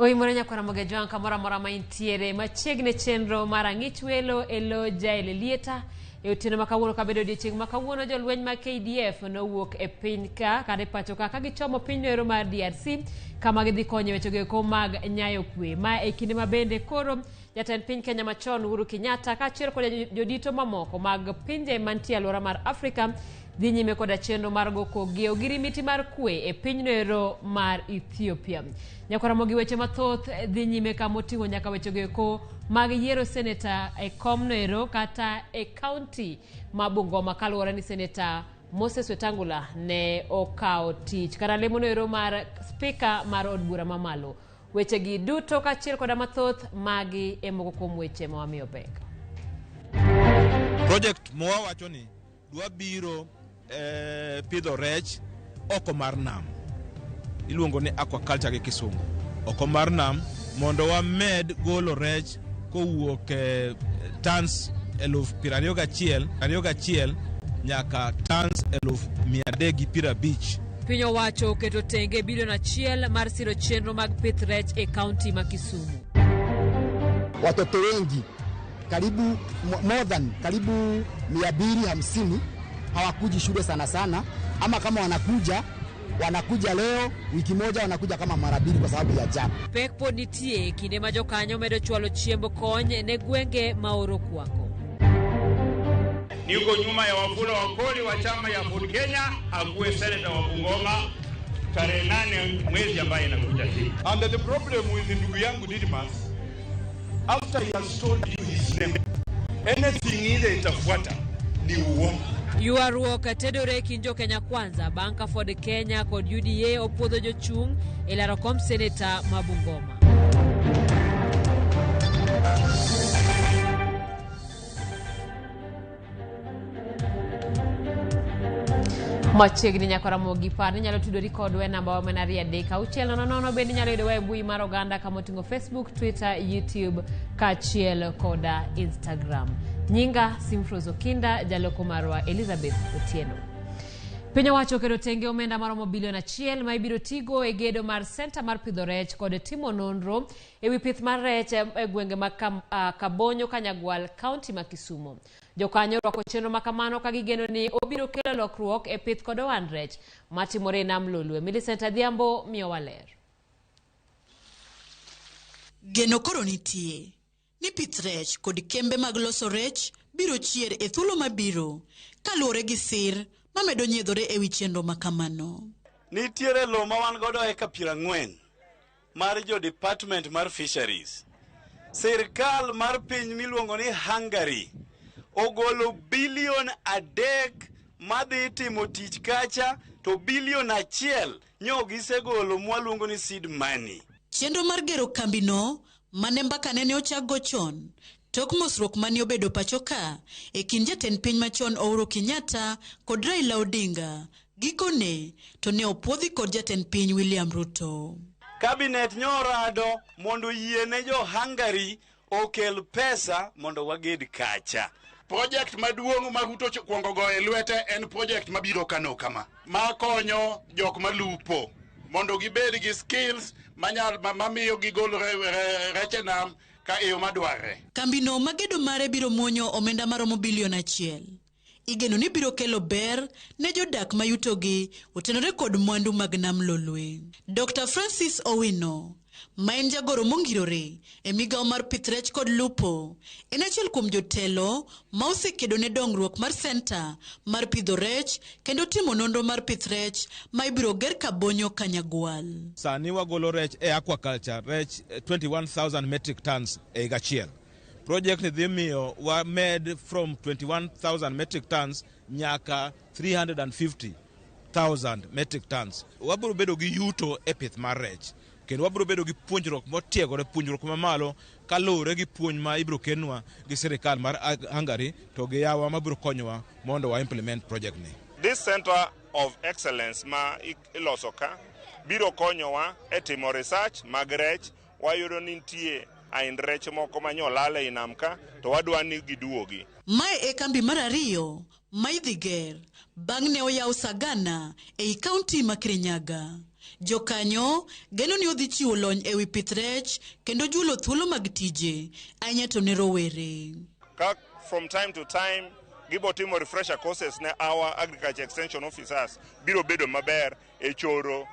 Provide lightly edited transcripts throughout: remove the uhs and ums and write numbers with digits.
Oimore nyakwara Mogejwang' kamoro amora ma intiere machiegni chenro mar ang'ich welo e lo jael lieta e otieno ma kawuono kabedo odiechieng' ma kawuono jolweny mag KDF nowuok e piny ka kata e pacho ka ka gichomo pinyno ero mar DRC kama gidhi konyo e wechego eko mag nyayo kwe. Ma e kinde ma bende koro Jatend piny Kenya machon Uhuru Kenyatta kaachiel kod jodito mamoko mag pinje mantie alwora mar Afrika dhi nyime koda chenro mar go kogi ogirimiti mar kwe e pinyno ero mar Ethiopia. Nyakwaramogi weche mathoth dhi nyime kama oting'o nyaka wechego eko mag yiero seneta e komno ero kata e kaunti ma Bungoma kaluwore ni seneta Moses Wetangula ne okawo tich kata lemono ero mar spika mar od bura mamalo. Wechegi duto kaachiel koda mathoth magi e moko kuom weche ma wamiyo pek. Project mwawacho ni dwa biro eh, pidho rech oko mar nam iluongo ni aquaculture gi kisungu oko mar nam mondo wamed golo rech kowuok e tons 21,000 21 nyaka tons 350,000. Piny owacho oketo tenge bilion achiel mar siro chenro mag pith rech e kaunti ma Kisumu. Watoto wengi karibu more than karibu 250 hawakuji shule sana sana, ama kama wanakuja wanakuja leo, wiki moja wanakuja kama mara mbili kwa sababu ya jam. Pek pod nitie e kinde ma jokanyo medo chwalo chiemb kony ne gwenge ma oro kwako. Niko nyuma ya Wafula Wakoli wa chama ya Ford Kenya akuwe seneta wa Bungoma tarehe 8 mwezi ambaye inakuja hii. And the problem with ndugu yangu Didmas, after he has told you his name, anything ile itafuata ni uongo. Ywaruok tedore e kind jo Kenya Kwanza bang' ka Ford Kenya kod UDA opuodho jochung' e laro kom seneta ma Bungoma. Machiegni nyaka Ramogi par ni inyalo tudori kodwa e namba wa mana 23600 bende inyalo yudowa e mbui mar oganda kama oting'o Facebook, Twitter, YouTube kaachiel koda Instagram. Nyinga Simfrose Okinda, jaloko marwa Elizabeth Otieno. Piny owacho oketo tenge omenda maromo bilion achiel ma ibiro tigo e gedo mar senta mar pidho rech kod timo nonro e wi pith mar rech e gwenge mag Kabonyo Kanyagwal, kaunti ma Kisumu. Jokanyo orwako chenro ma kamano ka gigeno ni obiro kelo lokruok e pith kod ohand rech matimore e nam Lolwe. Millicent Adhiambo miyowa ler. Geno koro nitie ni pith rech kod kembe mag loso rech biro chier e thuolo mabiro kaluwore gi sir mamedo nyiedhore e wi chenro ma kamano. Nitiere lowo ma wan godo eka 40 mar jo department mar fisheries. Sirkal mar piny miluongo ni Hungary ogolo bilion 3 madhi timo tich kacha to bilion 1 nyo gisegolo mwaluongo ni seed money. Chenro mar gero kambino mane mbaka nene ochakgo chon tok mosruok mane obedo pacho ka e kind jatend piny machon Uhuru Kenyatta kod Raila Odinga gikone to ne opuodhi kod jatend piny William Ruto. Cabinet nyorado mondo oyie ne jo Hungary okel pesa mondo waged kacha. Project maduong' ma Ruto kuongo goyo e lwete en project mabiro kano kama, ma konyo jok malupo mondo gibed gi skills manyal mamiyo gigol rech e nam ka e yo madwarre. Kambino ma gedo mare biro muonyo omenda maromo bilion achiel. Igeno ni biro kelo ber ne jodak ma yutogi otenore kod mwandu mag nam Lolwe. Dr. Francis Owino, ma en jagoro mongirore e migawo mar pith rech kod lupo, en achiel kuom jotelo ma osekedo ne dongruok mar senta mar pidho rech kendo timo nonro mar pith rech ma ibiro ger Kabonyo Kanyagwal. Sani wagolo rech e aquaculture, rech 21,000 metric tons e higa achiel. Project ni dhi miyo wamed from 21,000 metric tons nyaka 350,000 metric tons. Wabiro bedo gi yuto e pith mar rech kendo wabiro bedo gi puonjruok motiegore, puonjruok mamalo kaluwore gi puonj ma ibiro kelnwa gi sirikal mar Hungary to gi yawa mabiro konyowa mondo wa implement project ni. This center of excellence ma iloso ka biro konyowa e timo research mag rech. Wayudo ni nitie aind rech moko ma nyolal ei nam ka to wadwa ni giduogi. Mae e kambi mar ariyo ma idhi ger bang' ne oyaw Sagana ei kaunti ma Kirinyaga. Jokanyo geno ni odhi chiwo lony ewi pith rech kendo juolo thuolo mag tije ahinya to ne rowere. Ka from time to time gibo timo refresher courses ne our agriculture extension officers biro bedo maber e choro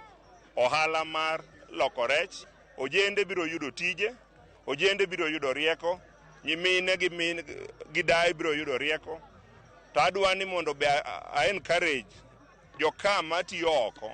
ohala mar loko rech. Ojende biro yudo tije, ojende biro yudo rieko, nyimine gi min gi dai biro yudo rieko. To adwa ni mondo be a encourage joka matiyo oko.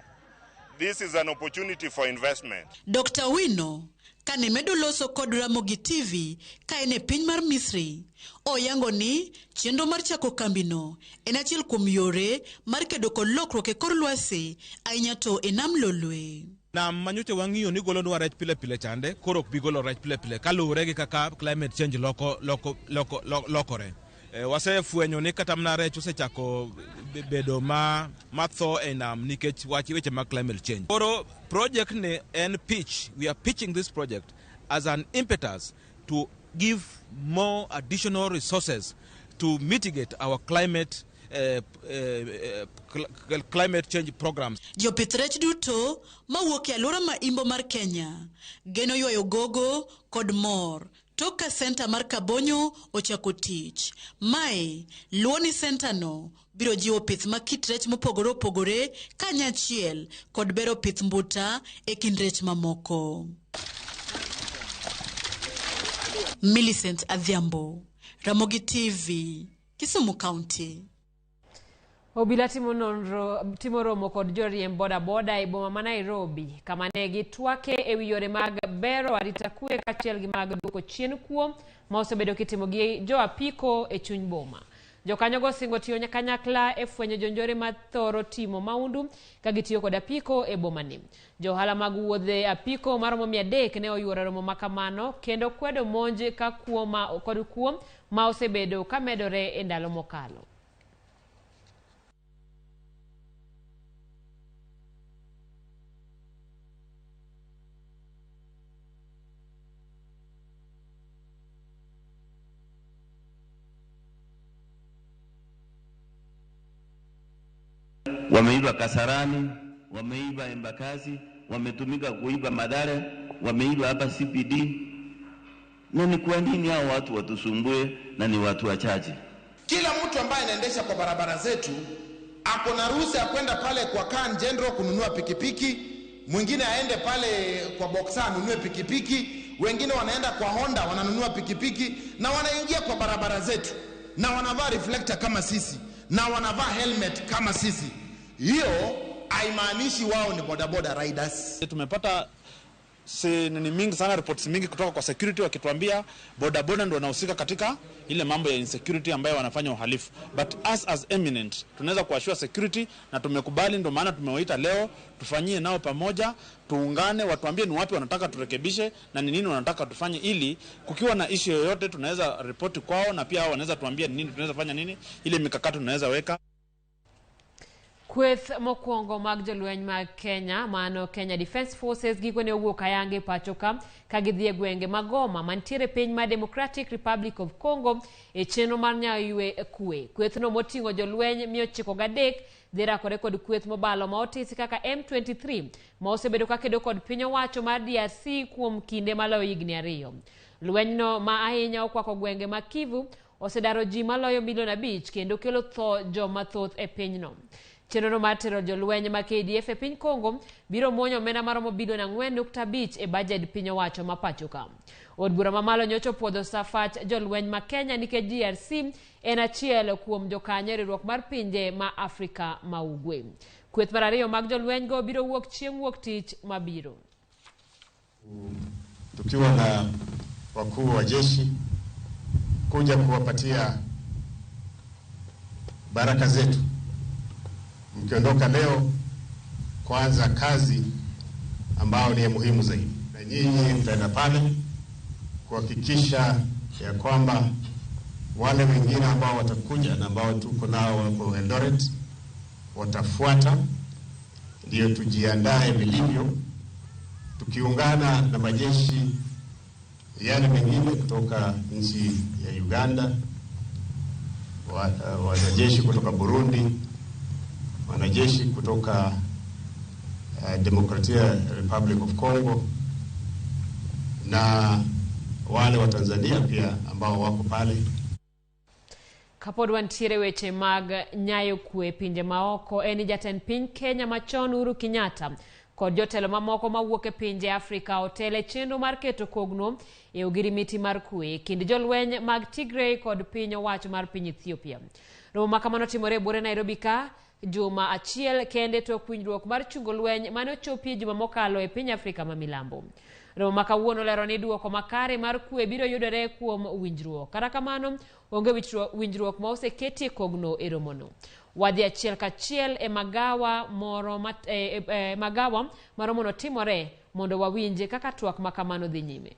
This is an opportunity for investment. Dr. Wino kane medo loso kod Ramogi TV ka en e piny mar Misri, oyango ni chenro mar chako kambino en achiel kuom yore mar kedo kod lokruok e kor lwasi ahinya to e nam Lolwe. Nam manyocha wang'iyo ni golonwa rech pile pile chande, koro ok bi golo rech pile pile kaluwore gi kaka climate change loko, loko, loko, lokore. Wasefwenyo ni kata mana rech osechako bedo ma matho e nam nikech wach weche mag climate change. Koro project ni en pitch. We are pitching this project as an impetus to give more additional resources to mitigate our climate climate change programs. Jopith rech duto mawuok e alwora ma imbo mar Kenya geno ywayo gogo kod mor tok ka senta mar Kabonyo ochako tich. Mae luwo ni senta no biro jiwo pith ma kit rech mopogore opogore kanyachiel kod bero pith mbuta e kind rech mamoko. Millicent Adhiambo, Ramogi TV, Kisumu County. Obila timo nonro timo romo kod joriemb bodaboda e boma ma Nairobi kama ne gitwake ewi yore mag bero arita kwe kaachiel gi mag duoko chien kuo ma osebedo kitimo gi jo apiko e chuny boma. Jokanyogo singo tiyo kanyakla e fwenyo jonjore ma thoro timo maundu ka gitiyo kod apiko e boma ni. Johala mag wuodhe apiko maromo 300 ne oyuoro romo makamano kendo kwedo monj ka kuo ma kod kuo ma osebedo ka medore e ndalo mokalo. Wameiba Kasarani, wameiba Embakasi, wametumika kuiba Mathare, wameiba hapa CPD. Na ni kwa nini hao watu watusumbue na ni watu wachache? Kila mtu ambaye anaendesha kwa barabara zetu ako na ruhusa ya kwenda pale kwa Kan General kununua pikipiki, mwingine aende pale kwa Boxer anunue pikipiki, wengine wanaenda kwa Honda wananunua pikipiki na wanaingia kwa barabara zetu na wanavaa reflector kama sisi na wanavaa helmet kama sisi. Hiyo haimaanishi wao ni bodaboda riders. Tumepata ni mingi sana, reports mingi kutoka kwa security wakituambia bodaboda ndio wanahusika katika ile mambo ya insecurity ambayo wanafanya uhalifu. But us as eminent tunaweza kuassure security na tumekubali, ndio maana tumewaita leo tufanyie nao pamoja, tuungane, watuambie ni wapi wanataka turekebishe na ni nini wanataka tufanye, ili kukiwa na issue yoyote tunaweza report kwao na pia wanaweza tuambia ni nini tunaweza fanya, nini ile mikakati tunaweza weka. Kweth mokwongo mag jolweny mag Kenya mano Kenya Defence Forces gikone owuok ayange pacho ka ka gidhi e gwenge mag Goma mantiere piny mar Democratic Republic of Congo e chenro mar nyayo ywe kwe. Kwethno moting'o jolweny 903 dhi rakore kod kweth mobalo ma otisi kaka M23 ma osebedo kakedo kod piny owacho mar DRC kuom kinde maloyo higni 2. Lwenyno ma ahinya okwako gwenge mag Kivu osedaro ji maloyo milion 5 kendo kelo tho joma thoth e pinyno. Chenro mar tero jolweny ma KDF e piny Congo biro muonyo omenda maromo bilion 4.5 e bajed piny owacho ma pacho ka. Od bura mamalo nyocha opuodho safach jolweny ma Kenya nikech DRC en achiel kuom jokanyo e riwruok mar pinje ma Afrika ma Ugwe. Kweth mar ariyo mag jolweny go biro wuok chieng' wuok tich mabiro. Tukiwa na wakuu wa jeshi kuja kuwapatia baraka zetu. Mkiondoka leo kuanza kazi ambao ni muhimu zaidi, na nyinyi mtaenda pale kuhakikisha ya kwamba wale wengine ambao watakuja na ambao tuko nao wako Eldoret watafuata, ndio tujiandae vilivyo, tukiungana na majeshi yale mengine kutoka nchi ya Uganda, wanajeshi kutoka Burundi, wanajeshi kutoka Demokratia Republic of Congo na wale wa Tanzania pia ambao wako pale. Kapod wantiere weche mag nyayo kwe pinje maoko, en jatend piny Kenya machon Uhuru Kenyatta kod jotelo mamoko mawuok e pinje Afrika otele chenro mar keto kogno e ogirimiti mar kwe kind jolweny mag Tigray kod piny owacho mar piny Ethiopia. Romo ma kamano timore e buore Nairobi ka juma achiel kende tok winjruok mar chungo lweny mane ochopie juma mokalo e piny Afrika ma milambo. Romo ma kawuono lero ni duoko makare mar kwe biro yudore kuom winjruok. Kata kamano, onge winjruok ma oseketie kogno e romono. Wadhi achiel kachiel e magawa moro magawa ma romono timore mondo wawinje kaka twak ma kamano dhi nyime.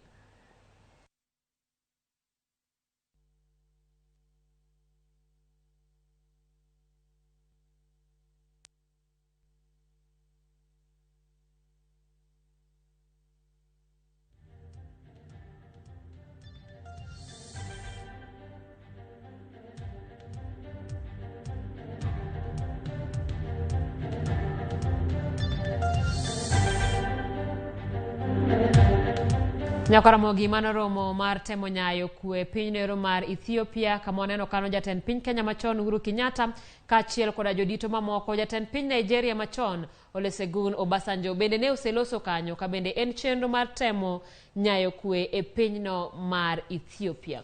Nyakaramogi mano romo mar temo nyayo kwe piny nero mar Ethiopia kama waneno kano jatend piny Kenya machon Uhuru Kenyatta kaachiel koda jodito mamoko. Jatend piny Nigeria machon Olusegun Obasanjo bende ne oseloso kanyo ka bende en chenro mar temo nyayo kwe e pinyno mar Ethiopia.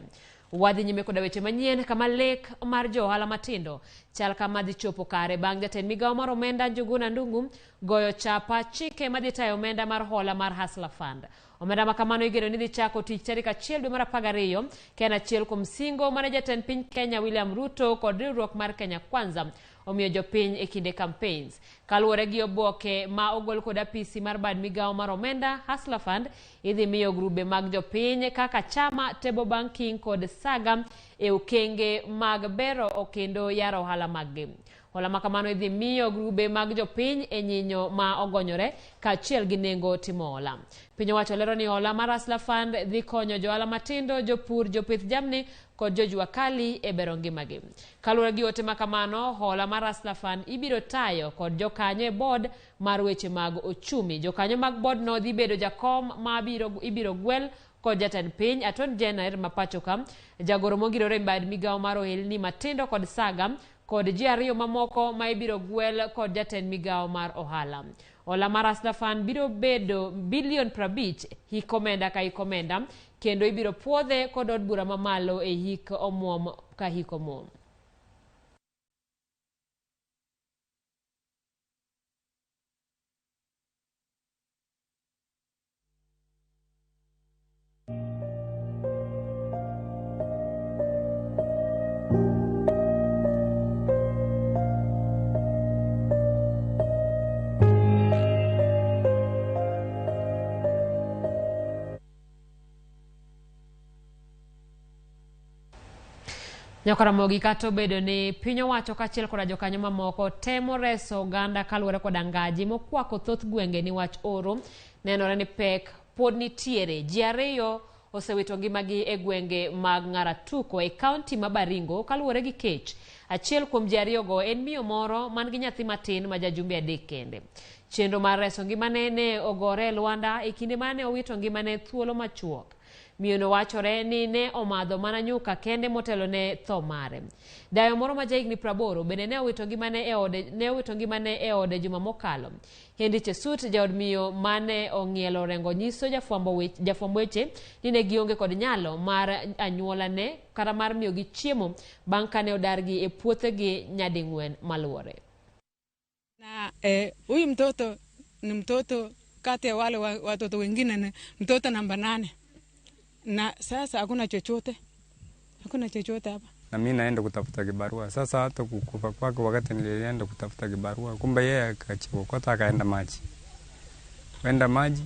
Wadhi nyime koda weche manyien kama lek mar jo ohala matindo chal kama dhi chopo kare bang' jatend migawo mar omenda Njuguna Ndung'u goyo chapa chike madhi tayo omenda mar hola mar Hustler Fund. Omenda ma kamano igeno ni dhi chako tich tarik 1 dwe mar 12 ka en achiel kuom singo mane jatend piny Kenya William Ruto kod riwruok mar Kenya Kwanza omiyo jopiny e kinde campaigns. Kaluwore gi oboke ma ogol kod apisi mar bad migawo mar omenda Hustler Fund idhi miyo grube mag jopiny kaka Chama, Table Banking kod Saga e okenge mag bero kendo yaro ohala maggi. Hola ma kamano idhi miyo grube mag jopiny e nyinyo ma ogonyore kaachiel gi nengo timo hola. Piny owacho lero ni hola mar Hustler Fund dhi konyo johala matindo, jopur, jopith jamni kod jojua kali e bero ngimagi. Kaluwore gi ote ma kamano, hola mar Hustler Fund ibiro tayo kod jokanyo e board mar weche mag ochumi. Jokanyo mag board no dhi bedo jakom ma ibiro gwel kod jatend piny Attorney General ma pacho ka, jagoro mongirore e bad migawo mar ohelni matindo kod Saga kod ji ariyo mamoko ma ibiro gwel kod jatend migawo mar ohala. Hola mar Hustler Fund biro bedo bilion 50 hik omenda ka hik omenda kendo ibiro puodhe kod od bura mamalo e hik omuom ka hik omuom. Nyakaramogi kata obedo ni piny owacho kaachiel koda jokanyo mamoko temo reso oganda kaluwore koda ngaji mokwako thoth gwenge niwach oro, nenore ni pek pod nitiere. Ji ariyo osewito ngimagi e gwenge mag Ng'aratuko e kaunti ma Baringo kaluwore gi kech. Achiel kuom ji ariyogo en miyo moro man gi nyathi matin ma jajumbe 3 kende. Chenro mar reso ngimane ne ogore e lwanda e kinde mane owito ngimane thuolo machuok. Miyo no wachore ni ne omadho mana nyuka kende motelo ne tho mare. Dayo moro ma jahigni 80 bende ne owito ngimane e ode juma mokalo. Henry Chesut, jaod miyo mane ong'ielo orengo, nyiso jafwambo weche ni ne gionge kod nyalo mar anyuola ne kata mar miyogi chiemo bang' kane odargi e puothegi nyading'wen maluwore. Na huyu mtoto ni mtoto kati ya wale watoto wengine, ni mtoto namba 8. Na sasa hakuna chochote. Hakuna chochote hapa. Na mimi naenda kutafuta kibarua. Sasa hata kukufa kwake wakati nilienda kutafuta kibarua, kumbe yeye akachukua akaenda maji. Kwenda maji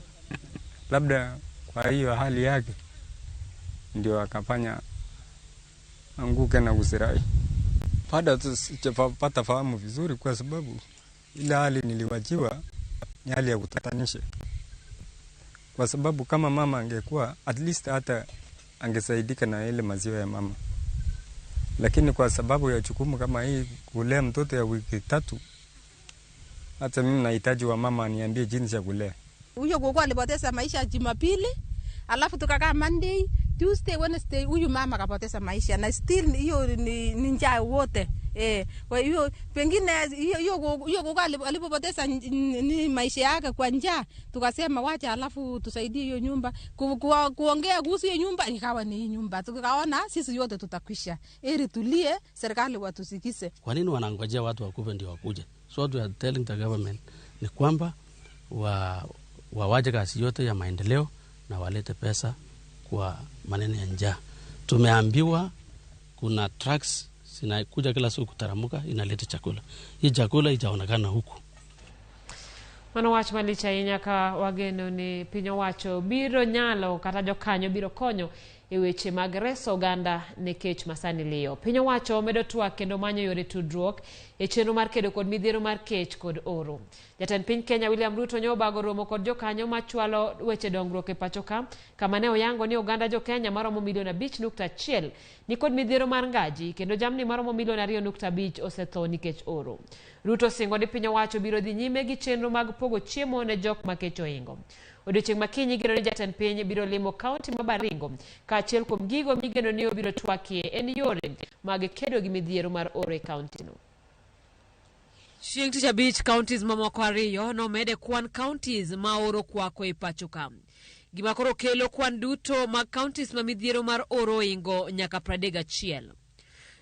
labda kwa hiyo hali yake ndio akafanya anguke na kusirai. Baada tu sijapata fahamu vizuri kwa sababu ile hali niliwachiwa ni hali ya kutatanisha. Kwa sababu kama mama angekuwa at least hata angesaidika na ile maziwa ya mama. Lakini kwa sababu ya jukumu kama hii kulea mtoto ya wiki 3 Hata mimi nahitaji wa mama aniambie jinsi ya kulea. Huyo gogo alipoteza maisha Jumapili, alafu tukakaa Monday, Tuesday, Wednesday, huyu mama akapoteza maisha na still hiyo ni njaa wote. Kwa hiyo pengine hiyo gogo alipopoteza ni maisha yake kwa njaa, tukasema wacha alafu tusaidie hiyo nyumba. Kuongea kuhusu hiyo nyumba ikawa ni hii nyumba. Tukaona sisi yote tutakwisha. Ili tulie, serikali watusikize. Kwa nini wanangojea watu wakufe ndio wakuje? So what we are telling the government ni kwamba wawache kazi yote ya maendeleo na walete pesa kwa maneno ya njaa. Tumeambiwa kuna trucks zinakuja kila siku kutaramuka inaleta chakula. Hii chakula itaonekana huku. Mano wach malich ahinya ka wageno ni piny owacho biro nyalo kata jokanyo biro konyo e weche mag reso oganda ne kech masani liyo. Piny owacho medo twak kendo manyo yore tudruok e chenro mar kedo kod midhiero mar kech kod oro. Jatend piny Kenya William Ruto nyo obago romo kod jokanyo machwalo weche dongruok e pacho ka, kama ne oyango ni oganda jo Kenya maromo milion 5.1 ni kod midhiero mar ngaji kendo jamni maromo milion 2.5 osetho nikech oro. Ruto singo ni piny owacho biro dhi nyime gi chenro mag pogo chiemo ne jok ma kech ohingo. Odiochieng' makinyi igeno ni jatend piny biro limo kaunti ma Baringo kaachiel kuom gigo migeno ni obiro twakie en yore mag kedo gi midhiero mar oro e kauntino. Chieng' Tich Abich, counties mamoko 2 nomede kwan counties ma oro kwako e pacho ka. Gima koro kelo kwan duto mag counties ma midhiero mar oro ohingo nyaka 31.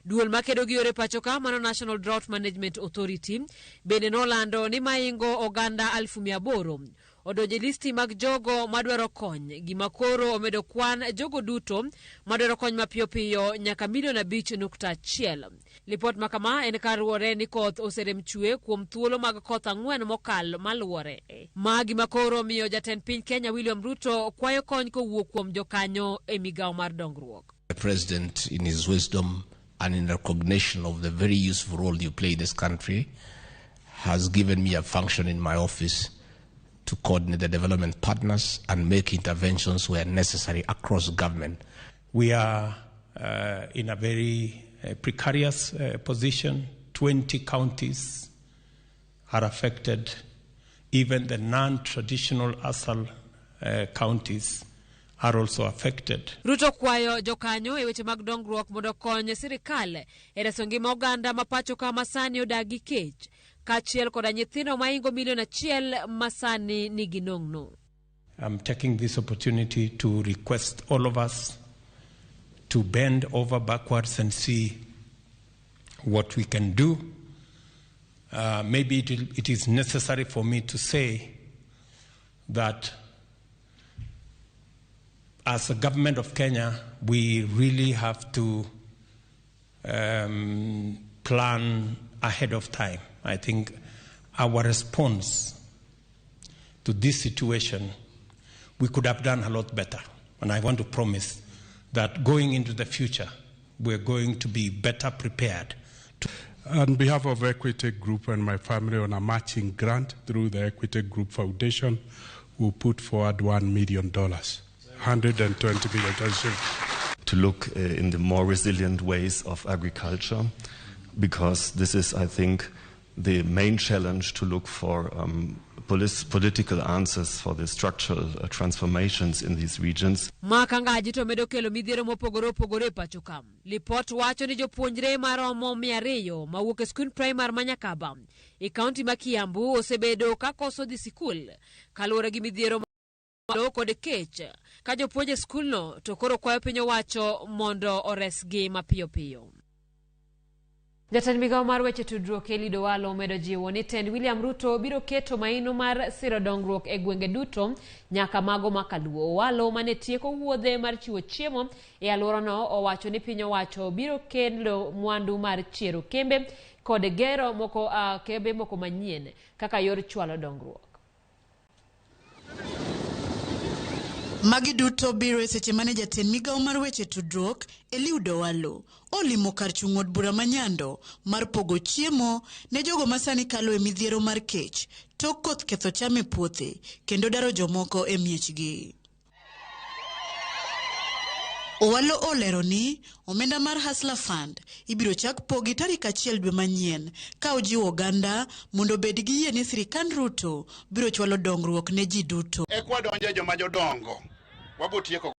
Duol makedo gi yore pacho ka mano National Drought Management Authority bende nolando ni maingo oganda 800,000 odonjo e listi mag jogo madwaro kony, gima koro omedo kwan jogo duto madwaro kony mapiyo piyo nyaka milion 5.1. Lipot ma kama en kaluwore ni koth oserem chwe kuom thuolo mag koth 4 mokalo maluwore. Ma gima koro miyo jatend piny Kenya William Ruto kwayo kony kowuok kuom jokanyo e migawo mar dongruok. The president in his wisdom and in recognition of the very useful role you play in this country has given me a function in my office to coordinate the development partners and make interventions where necessary across government. We are in a very precarious position. 20 counties are affected. Even the non-traditional ASAL counties are also affected. Ruto kwayo jokanyo e weche mag dongruok mondo okony sirikal e reso ngima oganda ma pacho ka masani odak gi kech, kaachiel koda nyithindo maingo milion 1 masani nigi nong'no. I'm taking this opportunity to request all of us to bend over backwards and see what we can do. Maybe it is necessary for me to say that as a government of Kenya, we really have to plan ahead of time. I think our response to this situation, we could have done a lot better. And I want to promise that going into the future, we're going to be better prepared. On behalf of Equity Group and my family, on a matching grant through the Equity Group Foundation, we'll put forward $1 million. $120 million. To look in the more resilient ways of agriculture, because this is, I think, the main challenge to look for political answers for the structural transformations in these regions. Makangaji to medo kelo midhiero mopogore opogore e pacho ka. Lipot wacho ni jopuonjre maromo 200 mawuok e skund primar ma Nyakaba e kaunti ma Kiambu osebedo ka koso dhi sikul kaluwore gi midhiero malo kod kech, ka jopuonj e skulno to koro kwayo piny owacho mondo oresgi mapiyo piyo. Jatend migawo mar weche tudruok Eliud Owalo omedo jiwo ni tend William Ruto biro keto maino mar siro dongruok e gwenge duto nyaka mago ma Kaluo. Owalo mane tieko wuodhe mar chiwo chiemo e alworano owacho ni piny owacho biro kelo mwandu mar chiero kembe kod gero moko kembe moko manyien kaka yor chwalo dongruok. Magi duto biro e seche mane jatend migawo mar weche tudruok Eliud Owalo olimo kar chung' od bura ma Nyando mar pogo chiemo ne jogo masani kalo e midhiero mar kech tok koth ketho cham e puothe kendo daro jomoko e miechgi. Owalo olero ni omenda mar Hustler Fund ibiro chak pogi tarik 1 dwe manyien ka ojiwo oganda mondo obed gi yie ni sirikand Ruto biro chwalo dongruok ne ji duto. Eka wadonje joma jodongo wabotieko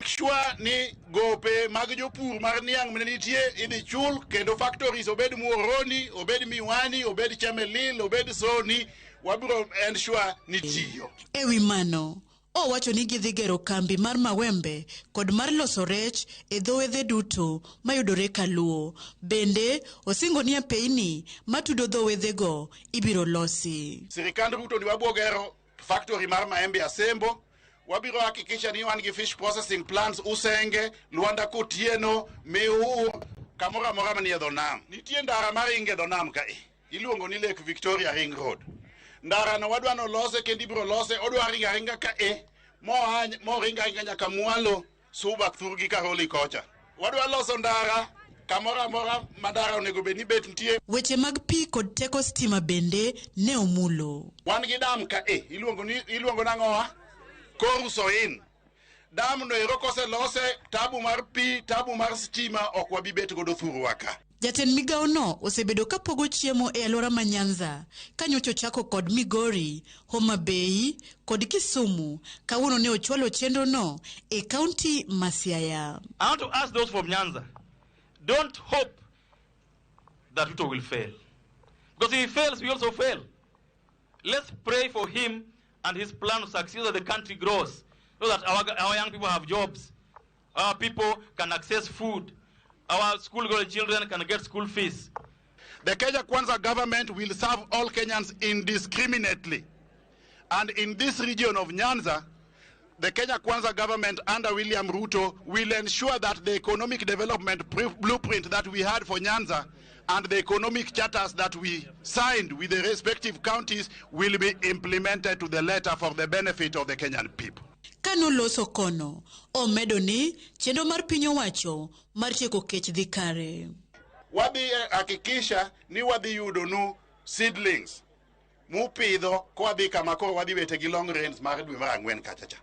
sure ni gope mag jopur mar niang' mane nitie idhi chul kendo factories obed Muhoroni, obed Miwani, obed Chemelil, obed Sony, wabiro ensure ni tiyo. E wi mano, owacho ni gidhi gero kambi mar mawembe kod mar loso rech e dho wedhe duto mayudore Kaluo. Bende osingo ni apeyni matudo dho wedhego ibiro losi. Sirikand Ruto ni wabiro gero factory mar maembe Asembo, wabiro hakikisha ni wan gi fish processing plants Usenge, Luanda Kotieno, Miur, kamoro amora manie dho nam. Nitie ndara maringo e dho nam kae, iluongo ni Lake Victoria Ring Road. Ndara no wadwa nolose kendo ibiro lose, odwa ringo aringa kae, moa moringo aringa nyaka mwalo Suba thurgi Karoli kocha. Wadwa loso ndara kamoro amora ma ndara onego bed ni bet nitie. Weche mag pi kod teko stima bende ne omulo. Wan gi dam kae, iluongo ni iluongo nang'owa? Koru Soin. Dam no ero koselose, tabu mar pi, tabu mar stima ok wabi bet godo thurwa ka. Jatend migawo no osebedo ka pogo chiemo e alwora ma Nyanza ka nyocha ochako kod Migori, Homa Bay kod Kisumu. Kawuono ne ochwalo chenro no e kaunti ma Siaya. I want to ask those from Nyanza, don't hope that Ruto will fail. Because if he fails, we also fail. Let's pray for him and his plan to succeed so that the country grows, so that our young people have jobs, our people can access food, our school-going children can get school fees. The Kenya Kwanza government will serve all Kenyans indiscriminately. And in this region of Nyanza, the Kenya Kwanza government under William Ruto will ensure that the economic development blueprint that we had for Nyanza and the economic charters that we signed with the respective counties will be implemented to the letter for the benefit of the Kenyan people. Kanoloso kono, omedo ni chenro mar piny owacho mar tieko kech dhi kare. Wadhi hakikisha ni wadhi yudo nu seedlings mupidho kwadhi kama koro wadhi wete gi long rains mar dwe mar 4 kacha cha.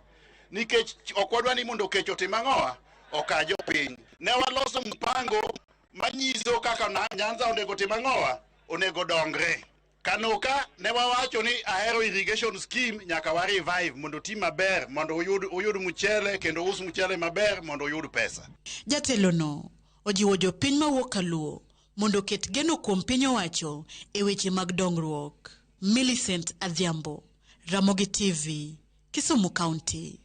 Nikech ok wadwa ni mondo kech otim ang'owa oka jopiny. Ne waloso mpango manyiso kaka Nyanza onego tim ang'owa onego dongre. Kanoka ne wawacho ni Ahero irrigation scheme nyaka wa revive mondo ti maber mondo uyud mchele kendo us mchele maber mondo uyud pesa. Jatelo no ojiwo jopiny mawuok Kaluo mondo oket geno kuom piny owacho e weche mag dongruok. Millicent Adhiambo, Ramogi TV, Kisumu County.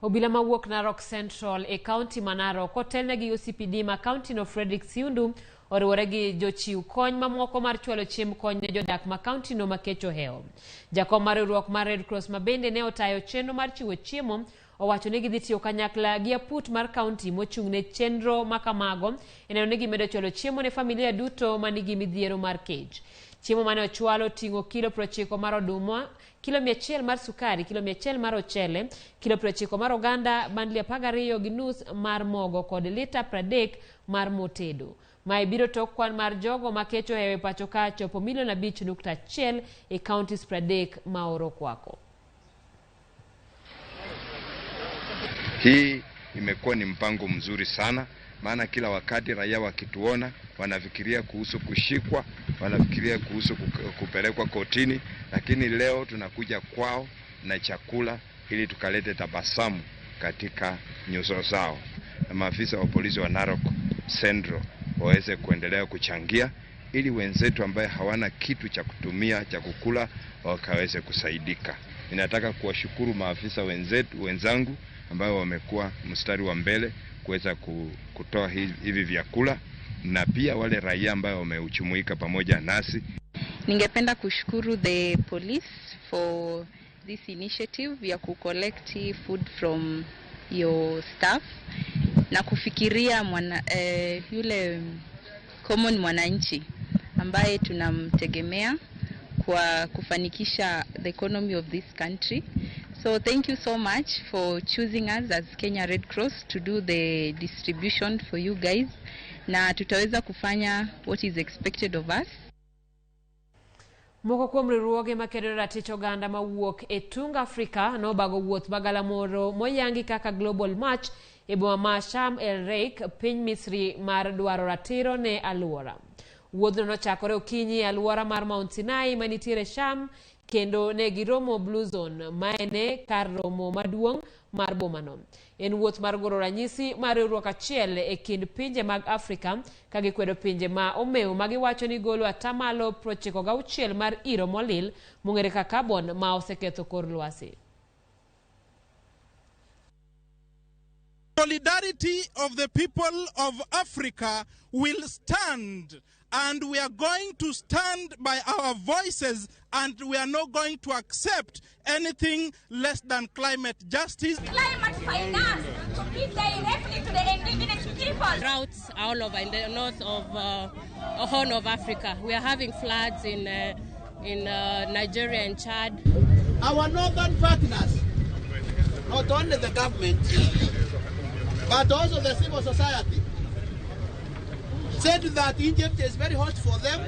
Obila mawuok Narok Central e kaunti ma Narok otelne gi OCPD ma kaunti no Frederick Siundu oriwore gi jochiw kony mamoko mar chwalo chiemb kony ne jodak ma kaunti no ma kech ohewo. Jakom mar riwruok mar Red Cross ma bende ne otayo chenro mar chiwo chiemo owacho ni gidhi tiyo kanyakla gi aput mar kaunti mochung' ne chenro ma kamago e neno ni gimedo chwalo chiemo ne familia duto manigi midhiero mar kech. Chiemo mane ochwalo ting'o kilo 90 mar oduma, kilo 100 mar sukari, kilo 100 mar ochele, kilo 90 mar oganda, bandli 12.5 mar mogo kod lita 30 mar mo tedo. Mae biro tok kwan mar jogo ma kech ohewo e pacho ka chopo milion 5.1 e counties 30 ma oro kwako. Hii imekuwa ni mpango mzuri sana, maana kila wakati raia wakituona wanafikiria kuhusu kushikwa, wanafikiria kuhusu kupelekwa kotini, lakini leo tunakuja kwao na chakula ili tukalete tabasamu katika nyuso zao. Na maafisa wa polisi wa Narok Central waweze kuendelea kuchangia ili wenzetu ambaye hawana kitu cha kutumia cha kukula wakaweze kusaidika. Ninataka kuwashukuru maafisa wenzangu ambao wamekuwa mstari wa mbele kuweza kutoa hivi vyakula na pia wale raia ambao wameuchumuika pamoja nasi. Ningependa kushukuru the police for this initiative ya kucollect food from your staff na kufikiria yule common mwananchi ambaye tunamtegemea kwa kufanikisha the economy of this country. So thank you so much for choosing us as Kenya Red Cross to do the distribution for you guys. Na tutaweza kufanya what is expected of us. Moko kuom riwruoge makedo ratich oganda mawuok e tung Afrika nobago wuoth magalamoro moyangi kaka Global March e boma ma Sharm El Sheikh, piny Misri mar dwaro ratiro ne aluora. Wuodhno nochakore okinyi e aluora mar Mount Sinai manitiere Sham kendo ne giromo Blue Zone maene kar romo maduong' mar bomano. En wuoth mar goro ranyisi mar riwruok achiel e kind pinje mag Afrika ka gikwedo pinje ma omew ma giwacho ni golo atamalo 96 mar iro molil mong'ere kaka carbon ma oseketho kor lwasi. Solidarity of the people of Africa will stand, and we are going to stand by our voices, and we are not going to accept anything less than climate justice. Climate finance to be directly to the indigenous people. Droughts are all over in the north of Horn of Africa. We are having floods in Nigeria and Chad. Our northern partners, not only the government, but also the civil society, said that Egypt is very hot for them,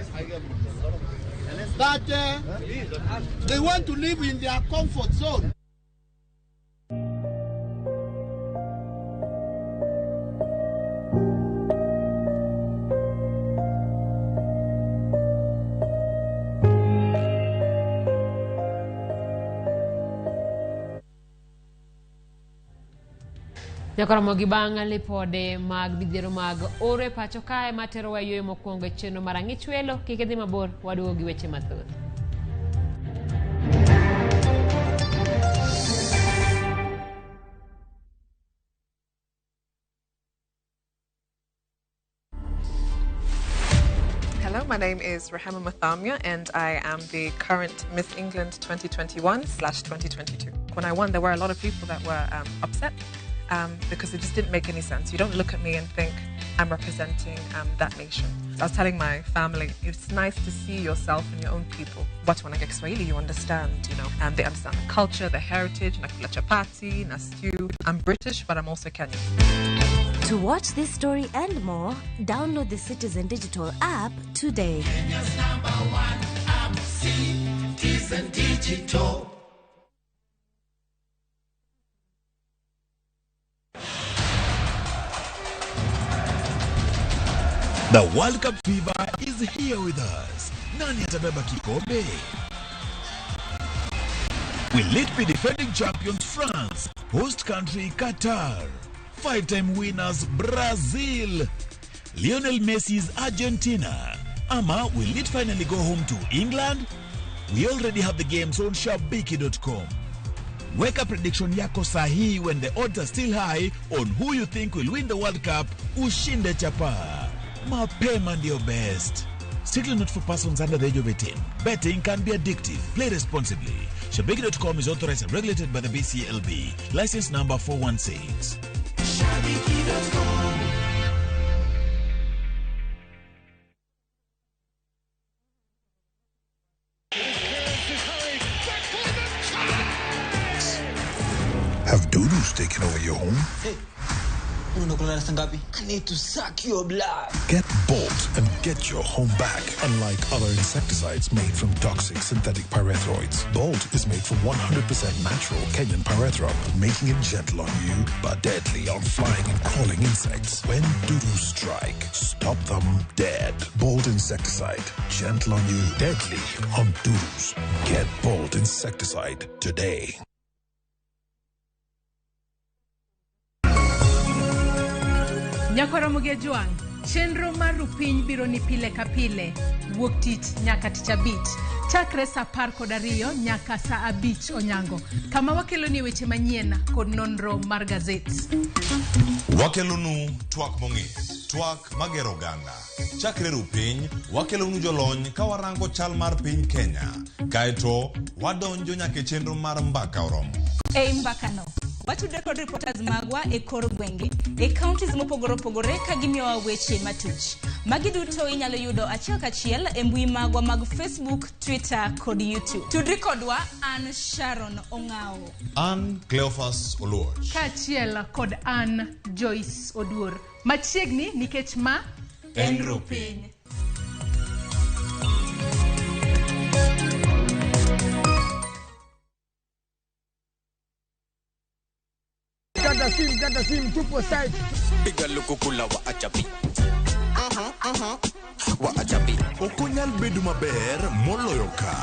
that they want to live in their comfort zone. Nyakoromo gi bang' lipode mag midhiero mag oro e pacho kae materowa yueyo mokwongo e chenro mar Ang'ich Welo. Kik idhi mabor, waduogo gi weche mathoth. Hello, my name is Rehema Muthamia and I am the current Miss England 2021/2022. When I won, there were a lot of people that were upset. Because it just didn't make any sense. You don't look at me and think I'm representing that nation. I was telling my family, it's nice to see yourself and your own people. Watu wanaongea Kiswahili, you understand, you know. They understand the culture, the heritage, nakula chapati, na stew. I'm British, but I'm also Kenyan. To watch this story and more, download the Citizen Digital app today. Kenya's #1 app, Citizen Digital. The World Cup fever is here with us. Nani atabeba kikombe? Will it be defending champions France, host country Qatar, five-time winners Brazil, Lionel Messi's Argentina? Ama will it finally go home to England? We already have the games on Shabiki.com. Weka prediction yako sahihi when the odds are still high on who you think will win the World Cup. Ushinde chapa. Mapema ndio best. Strictly not for persons under the age of 18. Betting can be addictive. Play responsibly. Shabiki.com is authorized and regulated by the BCLB. License number 416. Shabiki.com. Have dudus taken over your home? Hey. I need to suck your blood. Get Bolt and get your home back. Unlike other insecticides made from toxic synthetic pyrethroids, Bolt is made from 100% natural Kenyan pyrethrum, making it gentle on you but deadly on flying and crawling insects. When dudus strike, stop them dead. Bolt insecticide, gentle on you, deadly on dudus. Get Bolt insecticide today. Nyakoromo gi Ojwang', chenro mar Rupiny biro ni pile ka pile, wuok tich nyaka tich abich, chakre saa 12 nyaka saa 5 onyango, kama wakeloni weche manyien kod nonro mar gazet. Wakelonu twak mong'ith, twak magero oganda. Chakre Rupiny, wakelonu jolony ka warango chal mar piny Kenya. Kaeto, wadonjo nyaka e chenro mar mbaka oromo. Ei mbakano, watudre kod reporters magwa e kor gwenge, e counties mopogore opogore ka gimiyowa weche matuch. Magi duto inyalo yudo achiel kachiel e mbui magwa mag Facebook, Twitter kod YouTube. Tudri kodwa, an Sharon Ong'ao. An Cleophas Oluoch. Kaachiel kod an Joyce Oduor. Machiegni nikech ma en Rupiny. Kata sim kata sim, tupo site. Piga lukukula wa achapi. Wa achapi. Ok onyal bedo maber moloyo ka.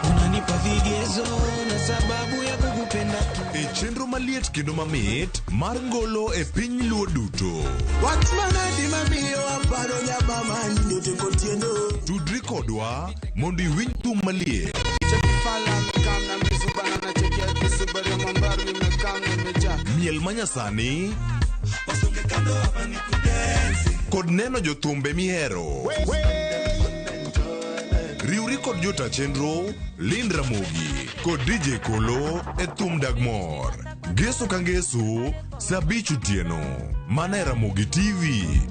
Unanipa vigezo na sababu ya kukupenda. E chenro maliet kendo mamit mar ngolo e piny Luo duto. Wach manadi mamiyo aparo nyabama nyote kotieno. Tudri kodwa mondo iwinj thum maliet. Miel manyasani kod neno jothumbe mihero. Riwri kod jota chenro Lynn Ramogi kod DJ Kolo e thum dag mor. Ngeso ka ngeso saa 5 otieno mana e Ramogi TV.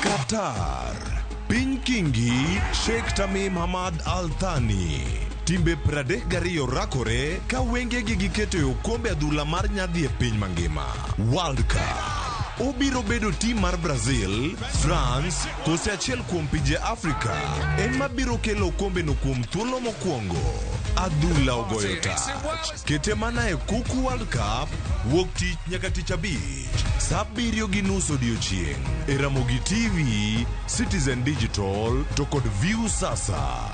Qatar, piny Kingi Sheikh Tamim Hamad Al Thani. Timbe 32 rakore ka wengegi giketo e okombe adhula mar nyadhi e piny mangima. World Cup. Obiro bedo tim mar Brazil, France kose achiel kuom pinje Afrika ema biro kelo okombeno kuom thuolo mokwongo. Adhula ogoyo tach. Kete mana e Kuku World Cup wuok tich nyaka tich abich saa 7:30 odiochieng' e Ramogi TV, Citizen Digital to kod View Sasa.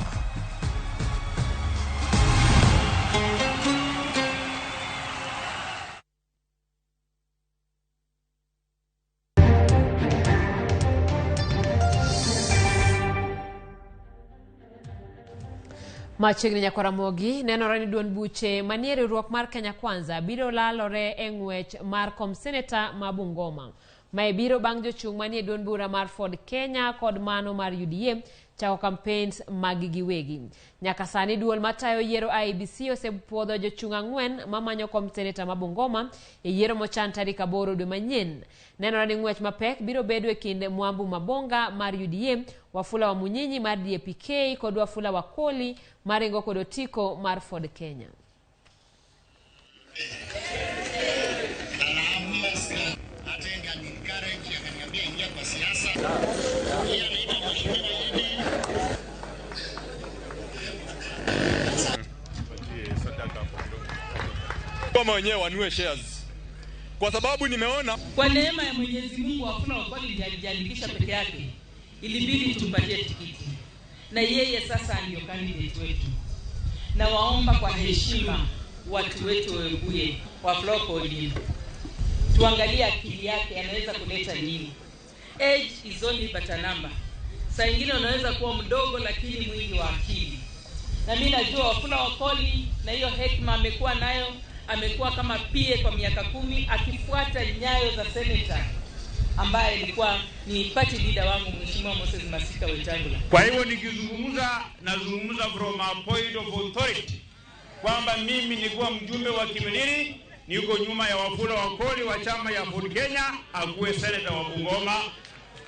Machiegni nyakwa Ramogi, nenore ni duond buche manie riwruok mar Kenya Kwanza biro lalore e ng'wech mar kom seneta ma Bungoma. Mae biro bang' jochung' manie duond bura mar Ford Kenya kod mano mar UDA chako campaigns mag giwegi. Nyaka sani duol matayo yiero IEBC osepuodho jochung' 4 mamanyo kom seneta ma Bungoma e yiero mochan tarik 8 dwe manyien. Nenore ni ng'wech mapek biro bedo e kind Mwambu Mabonga mar UDA, Wafula wa Munyinyi mar DAP-K kod Wafula Wakoli maringo kod otiko mar Ford Kenya. Kama wenyewe wanue shares. Kwa sababu nimeona kwa neema ya Mwenyezi Mungu Wafula Wakoli ndiye alijiandikisha peke yake, ilibidi tumpatie tikiti na yeye sasa ndio candidate wetu. Na waomba kwa heshima watu wetu Webuye, Wafula Wakoli, tuangalie akili yake anaweza kuleta nini. Age is only but a number. Saa ingine unaweza kuwa mdogo lakini mwingi wa akili. Na mimi najua Wafula Wakoli na hiyo hekima amekuwa nayo, amekuwa kama PA kwa miaka 10 akifuata nyayo za senator ambaye alikuwa ni party leader wangu Mheshimiwa Moses Masika Wetangula. Kwa hivyo nikizungumza nazungumza from a point of authority kwamba mimi nilikuwa mjumbe wa Kimilili, niko nyuma ya Wafula Wakoli wa chama ya Ford Kenya akuwe senator wa Bungoma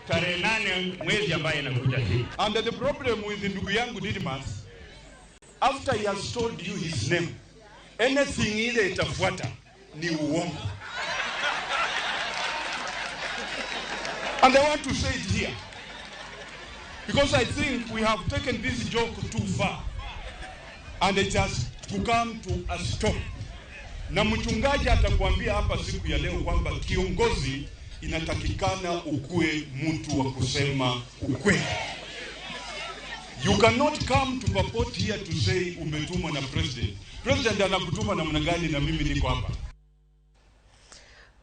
tarehe 8 mwezi ambaye inakuja hii. And the problem with ndugu yangu Didmas, after he has told you his name, anything ile itafuata ni uongo. And I want to say it here, because I think we have taken this joke too far, and it has to come to a stop. Na mchungaji atakwambia hapa siku ya leo kwamba kiongozi inatakikana ukue mtu wa kusema ukweli. You cannot come to purport here to say umetumwa na president. President anakutuma namna gani na mimi niko hapa?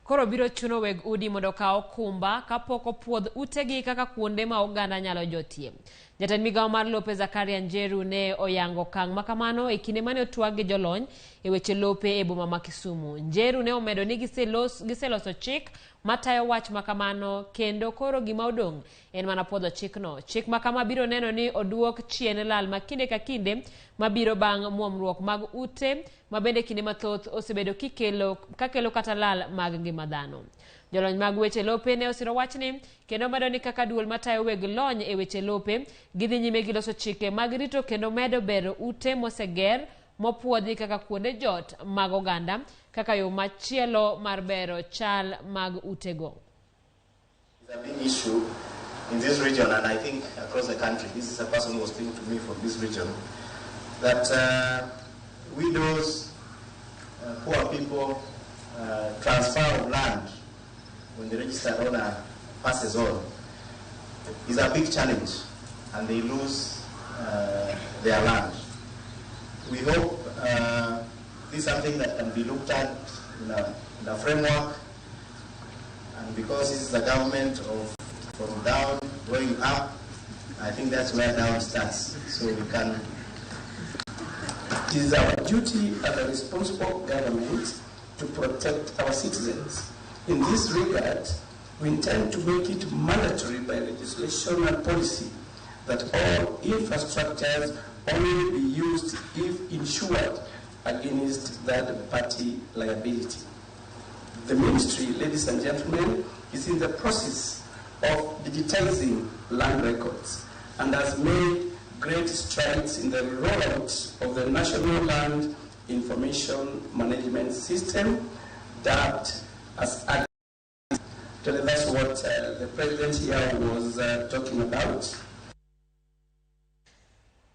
Koro biro chuno weg udi mondo okaw okumba kapok opuodh utegi kaka kuonde ma oganda nyalo jotie. Jatend migawo mar lope Zakaria Njeru ne oyango okang' makamano e kinde mane otwag gi jolony e weche lope e boma ma Kisumu. Njeru ne omedo ni giseloso chik matayo wach makamano kendo koro gima odong' en mana puodho chikno. Chik makama biro neno ni oduok chien lal ma kinde ka kinde mabiro bang' muomruok mag ute ma bende kinde mathoth osebedo kakelo kata lal mag ngima dhano. Jolony mag weche lope ne osiro wachni kendo medo ni kaka duol matayo weg lony e weche lope gidhi nyime gi loso chike mag rito kendo medo bero ute moseger mopuodhi kaka kuonde jot mag oganda kaka yo machielo mar bero chal mag utego. It's a big issue in this region and I think across the country. This is a person who was speaking to me from this region. That widows, poor people, transfer of land when the registered owner passes on is a big challenge, and they lose their land. We hope this is something that can be looked at in a framework, and because this is a government of from down going up, I think that's where down starts. So we can. It is our duty as a responsible government to protect our citizens. In this regard, we intend to make it mandatory by legislation and policy that all infrastructures only be used if insured against third-party liability. The ministry, ladies and gentlemen, is in the process of digitizing land records and has made great strides in the rollout of the National Land Information Management System, dubbed as AGRI. That's what the president here was talking about.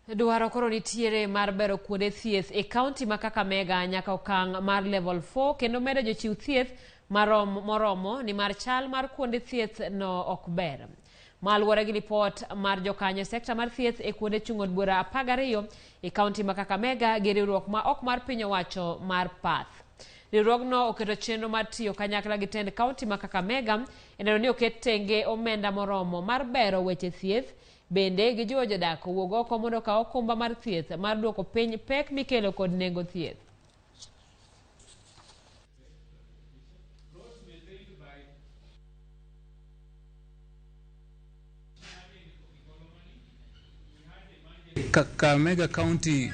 Dwaro koro nitiere mar bero kuonde thieth e kaunti ma Kakamega nyaka okang' mar level 4 kendo medo jochiw thieth moromo nimar chal mar kuonde thieth no ok ber. Maluwore gi lipot mar jokanyo e sekta mar thieth e kuonde chung' od bura 12 e kaunti ma Kakamega gi riwruok ma ok mar piny owacho mar PATH. Riwruogno oketo chenro mar tiyo kanyakla gi tend kaunti ma Kakamega e neno ni oket tenge omenda moromo mar bero weche thieth. Bende gijiwo jodak owuog oko mondo okaw okumba mar thieth mar duoko piny pek mikelo kod nengo thieth. Kakamega County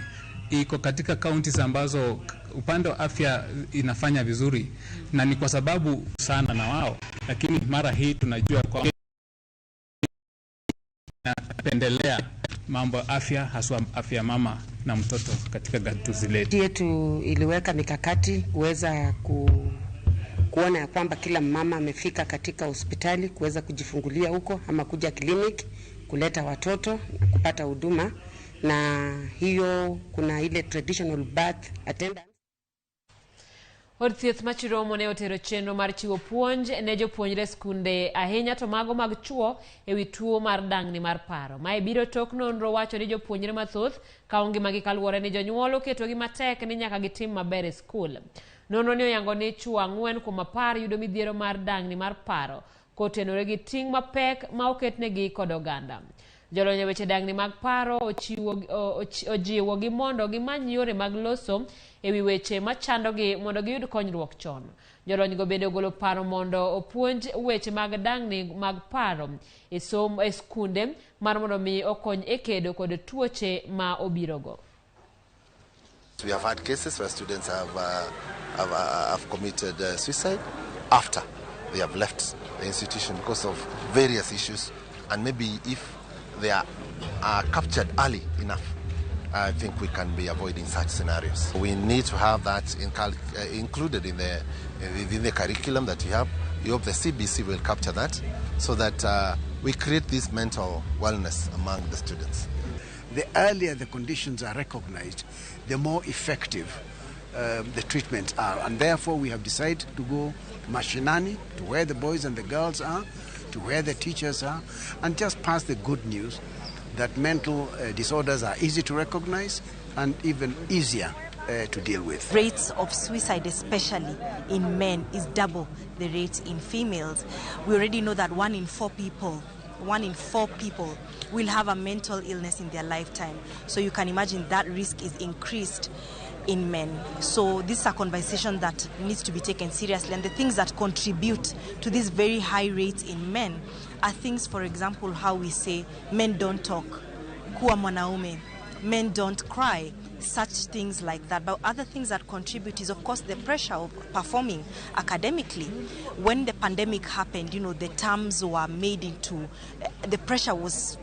iko katika counties ambazo upande wa afya inafanya vizuri, na ni kwa sababu sana na wao, lakini mara hii tunajua kwa napendelea mambo afya, haswa afya mama na mtoto katika gatuzi letu. Yetu iliweka mikakati kuweza kuona kwamba kila mama amefika katika hospitali kuweza kujifungulia huko ama kuja kliniki kuleta watoto na kupata huduma, na hiyo kuna ile traditional birth attendance. Od thieth ma Chiromo ne otero chenro mar chiwo puonj ne jopuonjre skunde ahinya to mago mag chuo ewi tuo mar dang'ni mar paro. Mae biro tok nonro wacho ni jopuonjre mathoth kawo ngimagi kaluwore ni jonyuol oketogi matek ni nyaka gitim maber e skul. Nonro ni oyango ni chuo 4 kuom 10 yudo midhiero mar dang'ni mar paro kotenore gi ting' mapek ma oketnegi kod oganda. Jolony e weche dang'ni mag paro ojiwogi mondo gimany yore mag loso ewi weche machandogi mondo giyud konyruok chon. Jolonygo bende ogolo paro mondo opuonj weche mag dang'ni mag paro e somo e skunde mar mondo mi okony e kedo kod tuoche ma obirogo. We have had cases where students have committed suicide after they have left the institution because of various issues, and maybe if they are captured early enough, I think we can be avoiding such scenarios. We need to have that included in the curriculum that we have. We hope the CBC will capture that so that we create this mental wellness among the students. The earlier the conditions are recognized, the more effective the treatments are. And therefore we have decided to go mashinani, to where the boys and the girls are, to where the teachers are, and just pass the good news that mental disorders are easy to recognize and even easier to deal with. Rates of suicide, especially in men, is double the rate in females. We already know that 1 in 4 people will have a mental illness in their lifetime. So you can imagine that risk is increased in men. So this is a conversation that needs to be taken seriously, and the things that contribute to these very high rates in men are things, for example, how we say men don't talk, kuwa mwanaume, men don't cry, such things like that. But other things that contribute is, of course, the pressure of performing academically. When the pandemic happened, you know, the terms were made into, the pressure was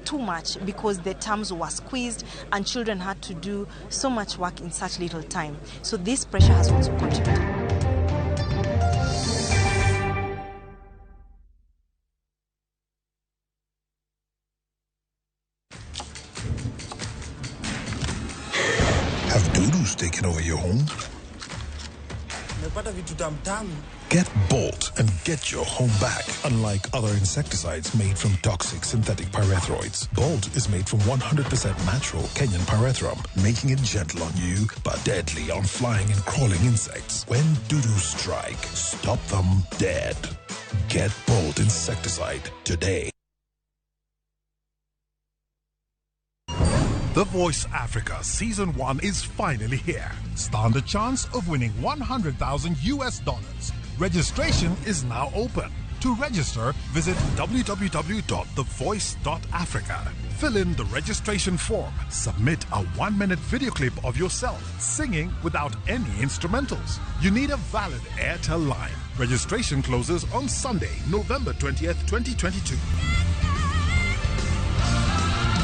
too much because the terms were squeezed and children had to do so much work in such little time. So this pressure has also contributed. crawling? Nimepata vitu tamtamu. Get Bolt and get your home back. Unlike other insecticides made from toxic synthetic pyrethroids, Bolt is made from 100% natural Kenyan pyrethrum, making it gentle on you but deadly on flying and crawling insects. When dudu strike, stop them dead. Get Bolt insecticide today. The Voice Africa Season 1 is finally here. Stand a chance of winning 100,000 US dollars. Registration is now open. To register, visit www.thevoice.africa. Fill in the registration form. Submit a 1-minute video clip of yourself singing without any instrumentals. You need a valid Airtel line. Registration closes on Sunday, November 20th, 2022.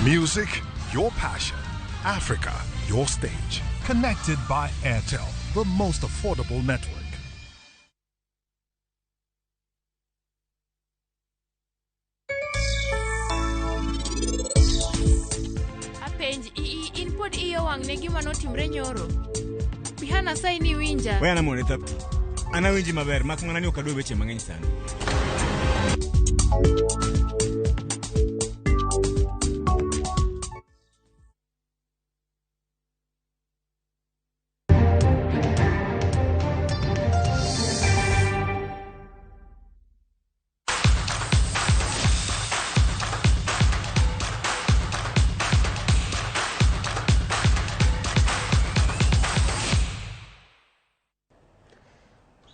Music, your passion. Africa, your stage. Connected by Airtel, the most affordable network. Apenj in pod iya wang' ne gima notimre nyoro. Bihana asayi ni winja. Weya namone Thapti. An awinji maber mak mana ni ok adwa weche mang'eny sani.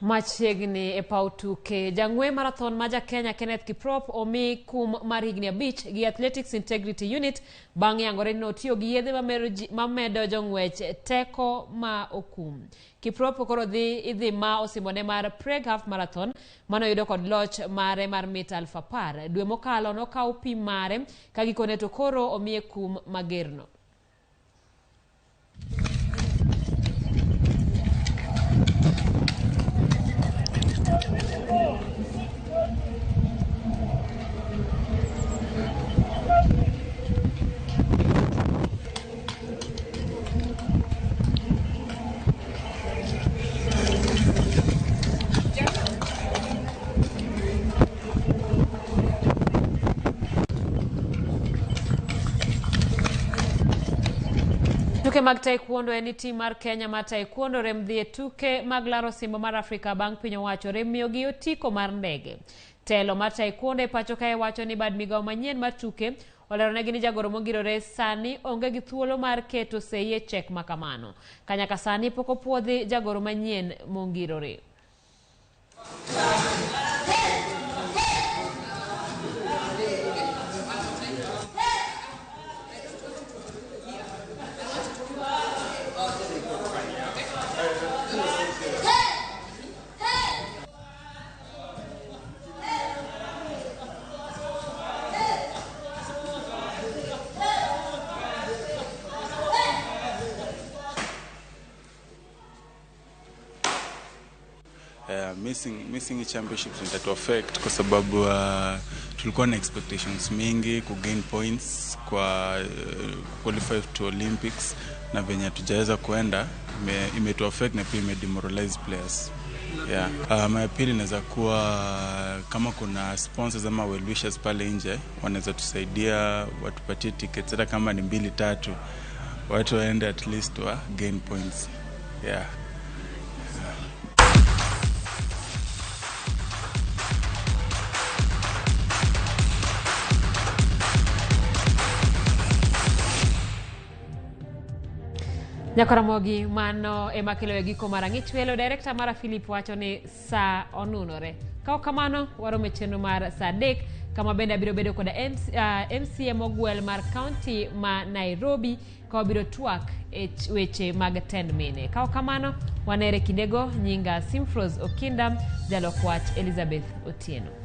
Machiegni e paw tuke, jang'we marathon ma ja Kenya Kenneth Kiprop omi kum mar higni 5 gi Athletics Integrity Unit bang' yangore ni notiyo gi yedhe mamedo jong'wech teko ma okum. Kiprop koro idhi ma osimbone mar Prague Half Marathon manoyudo kod loch mare mar mita 10,000. Dwe mokalo nokaw pim mare ka gikone to koro omiye kum magerno. Tuke mag taekwondo en ni tim mar Kenya mar taekwondo rem dhi e tuke mag laro osimbo mar Afrika bang' piny owacho rem miyogi otiko mar ndege. Telo mar taekwondo e pacho kae wacho ni bad migawo manyien mar tuke oleronegi ni jagoro mongirore sani onge gi thuolo mar keto sei e chek makamano. Kanyaka sani pok opuodhi jagoro manyien mongirore. Missing championships itatu affect kwa sababu tulikuwa na expectations mingi ku gain points kwa qualify to Olympics, na venye hatujaweza kuenda imetu affect na pia ime demoralize players. Yeah. My appeal inaweza kuwa kama kuna sponsors ama well wishers pale nje wanaweza tusaidia, watupatie tickets hata kama ni 2 3, watu waende at least wa gain points. Yeah. Nyakaramogi mano ema kelo e giko mar ang'ich welo. Director mara Philip wacho ni saa onunore. Ka ok kamano waromo e chenro mar saa 3 kama bende abiro bedo koda MCA mogwel mar county ma Nairobi ka wabiro twak e weche mag tend mine. Ka ok kamano wanere kindego. Nyinga Simfros Okinda, jalok wach Elizabeth Otieno.